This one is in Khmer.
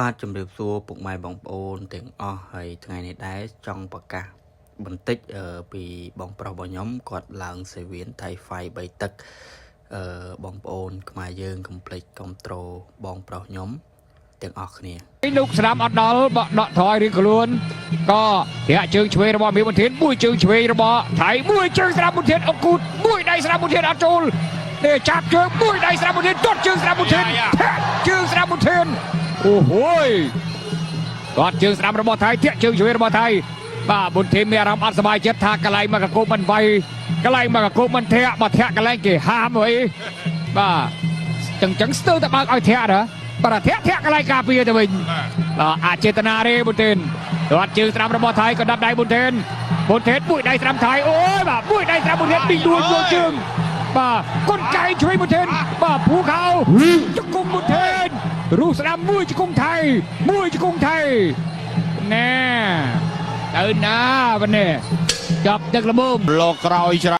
បាទជំរាបសួរពុកម៉ែបងប្អូនទាំងអស់ហើយថ្ងៃនេះដែរចង់ប្រកាសបន្តិចពីបងប្រុសរបស់ខ្ញុំគាត់ឡើងសេវៀនថៃហ្វៃ3ទឹកបងប្អូនខ្មែរយើងកុំភ្លេចគ្រប់ត្រូលបងប្រុសខ្ញុំទាំងអស់គ្នា លោកស្ដាំអត់ដល់បកដកថយរៀងខ្លួនក៏ធាក់ជើងឆ្វេងរបស់មៀវុនធានមួយជើងឆ្វេងរបស់ថៃមួយជើងស្ដាំមុនធានអង្គូតមួយដៃស្ដាំមុនធានអត់ចូលនេះចាប់ជើងមួយដៃស្ដាំមុនធានទាត់ជើងស្ដាំមុនធានធាក់ជើងស្ដាំមុនធានអូហូយគាត់ជើងស្ដាំរបស់ថៃធាក់ជើងឆ្វេងរបស់ថៃបាទបុនធីមមានអារម្មណ៍អត់សប្បាយចិត្តថាកន្លែងមកកកមិនវាយកន្លែងមកកកមិនធាក់បើធាក់កន្លែងគេហាមអីបាទចឹងចឹងស្ទើរតែបើកឲ្យធាក់ណាបាទធាក់ធាក់កន្លែងការពារទៅវិញ បាទអចេតនាទេបុនទេនទាត់ជើងស្ដាំរបស់ថៃក៏ដាប់ដៃបុនទេនបុនទេនមួយដៃស្ដាំថៃអូយបាទមួយដៃស្ដាំបុនទេនឌីដួលយកជើងបាទកុនកែងជួយបុនទេនបាទភូខោជង្គង់បុនទេនរុះស្ដាំមួយជង្គង់ថៃមួយជង្គង់ថៃណែទៅណាវ៉ានេះចាប់ទឹកល្មម លោកក្រោយច្រ